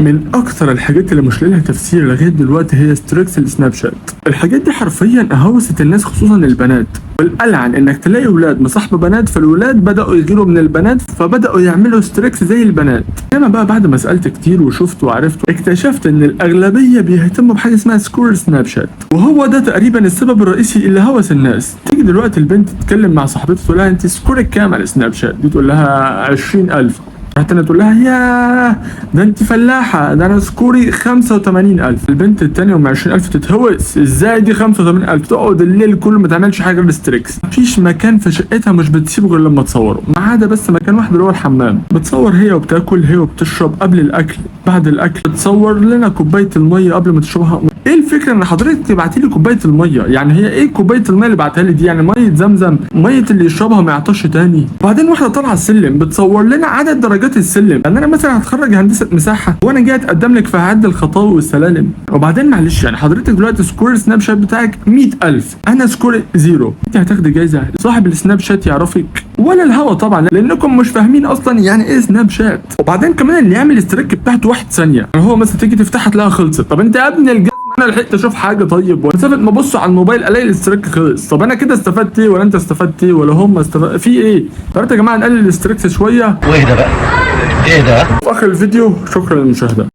من اكثر الحاجات اللي مش لها تفسير لغاية دلوقتي هي streaks السناب شات. الحاجات دي حرفيا هوست الناس، خصوصا البنات. والألعن انك تلاقي ولاد مصاحبه بنات، فالولاد بدأوا يغيروا من البنات فبدأوا يعملوا streaks زي البنات. انما بقى بعد ما سألت كتير وشفت وعرفت، اكتشفت ان الاغلبية بيهتموا بحاجة اسمها score سناب شات، وهو ده تقريبا السبب الرئيسي اللي هوس الناس. تيجي دلوقتي البنت تتكلم مع صاحبتها، تقول لها: انت score ك كام على السناب شات؟ دي تقول لها: 20000. رحت انا تقول لها: ياه، ده انت فلاحه، ده انا score ي 85000. البنت التانية ام 20000 تتهوس: ازاي دي 85000؟ تقعد الليل كله ما تعملش حاجة غير streaks. مفيش مكان في شقتها مش بتسيبه غير لما تصوره، ما عدا بس مكان واحد اللي هو الحمام. بتصور هي وبتاكل، هي وبتشرب، قبل الاكل، بعد الاكل، بتصور لنا كوباية المية قبل ما تشربها. ايه الفكرة ان حضرتك تبعتي لي كوباية الميه؟ يعني هي ايه كوباية المية اللي بعتها لي دي؟ يعني مية زمزم؟ مية اللي يشربها ما يعطش تاني؟ وبعدين واحدة طالعه السلم بتصور لنا عدد درجات السلم. يعني انا مثلا هتخرج هندسة مساحة وانا جاي اتقدم لك فهعد الخطاوي والسلالم؟ وبعدين معلش، يعني حضرتك دلوقتي score سناب شات بتاعك 100000، انا score zero، انت هتاخدي جايزه؟ صاحب السناب شات يعرفك ولا الهوا؟ طبعا لانكم مش فاهمين اصلا يعني ايه سناب شات. وبعدين كمان اللي يعمل streak بتاعته 1 ثانيه، يعني هو مثلا تيجي تفتحها تلاقيها خلصت. طب انت يا ابن الجزم، انا لحقت اشوف حاجه؟ طيب ومسافه ما ابص على الموبايل الاقي ال streak خلص. طب انا كده استفدت ايه؟ ولا انت استفدت ايه؟ ولا هم استفاد في ايه؟ طب يا جماعة نقلل ال streaks شويه. واهدى بقى، اهدى. في اخر الفيديو، شكرا للمشاهده.